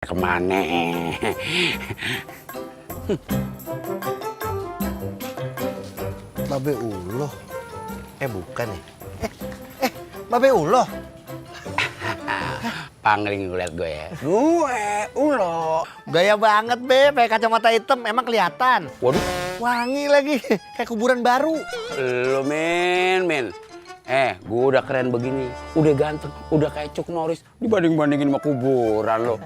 Kemana? Babe Uloh. Bukan ya? Babe Uloh. Pangling ngeliat gue ya. Gue Ulo. Gaya banget, Be. Pakai kacamata hitam, emang kelihatan. Waduh, Wangi lagi, kayak kuburan baru. lo men. Gue udah keren begini, udah ganteng, udah kayak Chuck Norris dibanding-bandingin sama kuburan lo.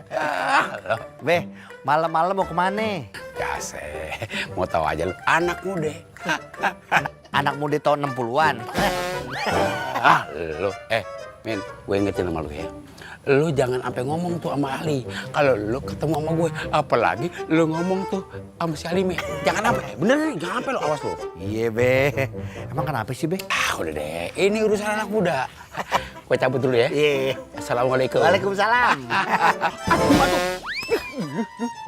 Be, malam-malam mau kemana? Kasih, mau tahu aja lo, anak muda. Anak muda tahun 60-an. Lo, men, gue ingetin sama lo ya. Lo jangan sampai ngomong tuh sama Ali. Kalau lo ketemu sama gue, apalagi lo ngomong tuh sama si Alime. Jangan sampai, bener nih, jangan sampai lo, awas lo. Iya, Be. Emang kenapa sih, Be? Udah deh, ini urusan anak muda. Gue cabut dulu ya. Iya. Assalamualaikum. Waalaikumsalam.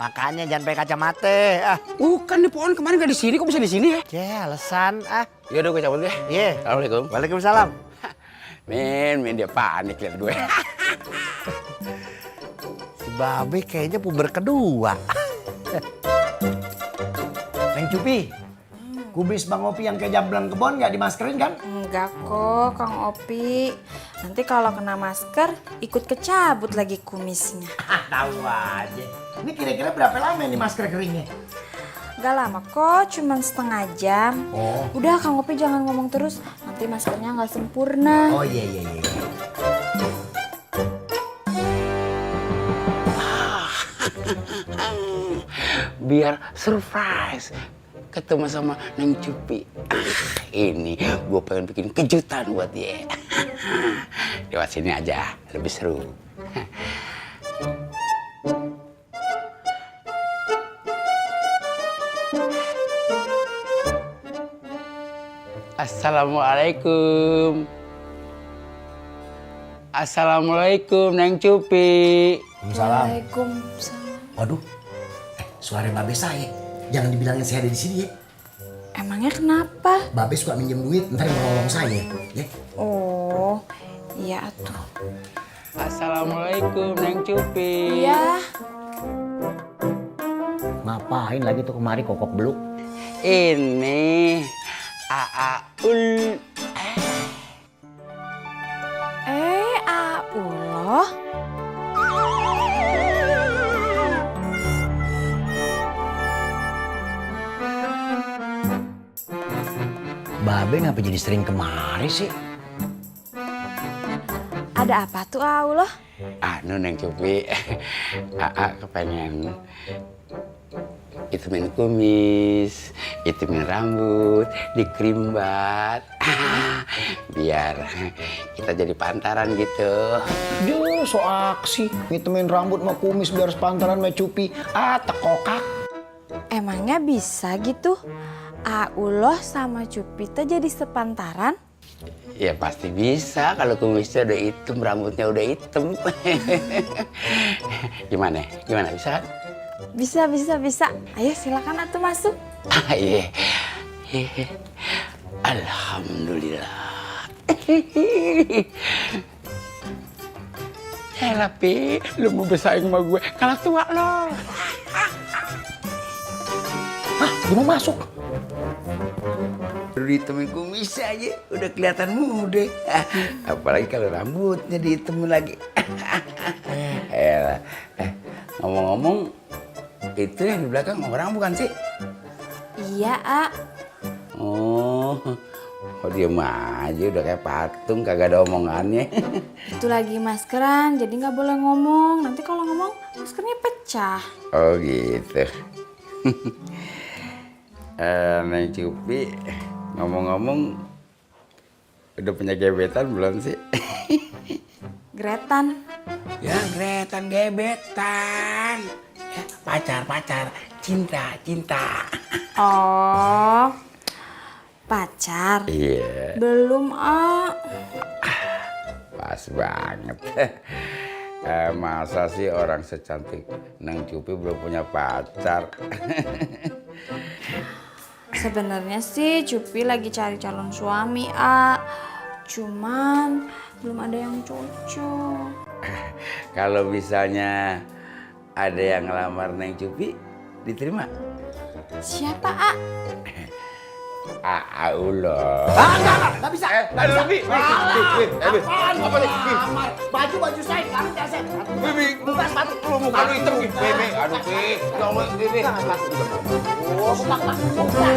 Makanya jangan pakai kacamata. Bukan di pohon kemarin gak di sini, kok bisa di sini ya? Alasan. Yaudah gue cabut ya. Iya. Assalamualaikum. Waalaikumsalam. Men dia panik liat gue. Si Babe kayaknya puber kedua. Neng Cupi, kubis Bang Opi yang kayak jamblang kebon nggak dimaskerin kan? Enggak kok, Kang Opi. Nanti kalau kena masker, ikut kecabut lagi kumisnya. Tahu aja. Ini kira-kira berapa lama nih masker keringnya? Gak lama kok, cuman setengah jam. Oh. Udah, Kang Opi jangan ngomong terus. Nanti maskernya nggak sempurna. Oh iya. Biar surprise ketemu sama Neng Cupi. Ini gue pengen bikin kejutan buat dia. Lewat sini aja, lebih seru. Assalamualaikum. Assalamualaikum Neng Cupi. Waalaikumsalam. Waduh, suara Babe saya. Jangan dibilangin saya ada di sini ya. Emangnya kenapa? Babe suka minjem duit, ntar mau nolong saya. Ya. Oh, iya tuh. Assalamualaikum Neng Cupi. Iya. Ngapain lagi tuh kemari kokok beluk? Ini Aaul. Allah. Babe ngapa jadi sering kemari sih? Ada apa tuh, Allah? Anu Neng Cupi, kepengen itumin kumis, itumin rambut, dikrimbat, biar kita jadi pantaran gitu. Duh, so aksi. Ngitumin rambut sama kumis biar sepantaran sama Cupi. Tekokak. Emangnya bisa gitu? Allah sama Cupi tuh jadi sepantaran? Ya pasti bisa kalau kumisnya udah hitam, rambutnya udah hitam. Gimana bisa kan? Bisa. Ayo silakan atuh masuk. Iya. Alhamdulillah. Pi, lu mau bersaing sama gue, kalah tua lo. Dia mau masuk. Ditemuin kumis aja udah kelihatan muda. Apalagi kalau rambutnya ditemuin lagi. Ngomong-ngomong, itu yang di belakang orang bukan sih? Iya, Oh, diem aja udah kayak patung, kagak ada omongannya. Itu lagi maskeran, jadi nggak boleh ngomong. Nanti kalau ngomong, maskernya pecah. Oh gitu. Neng Cupi, ngomong-ngomong, udah punya gebetan belum sih? Gretan. Ya gretan gebetan. Ya, pacar, cinta. Oh, pacar. Iya, Belum, pas banget. Masa sih orang secantik Neng Cupi belum punya pacar? Sebenarnya sih Cupi lagi cari calon suami, Cuman belum ada yang cocok. Kalau misalnya ada yang ngelamar Neng Cupi, diterima? Siapa, A? Allah. Nggak bisa. Aduh, Bi. Apa nih? Baju saya, kamu jangan saya. Bi, Buka sepatu. lu muka lu hitam, Bi. Bi, aduh, Bi. Ya Allah, Bi. Buka sepatu. Buka.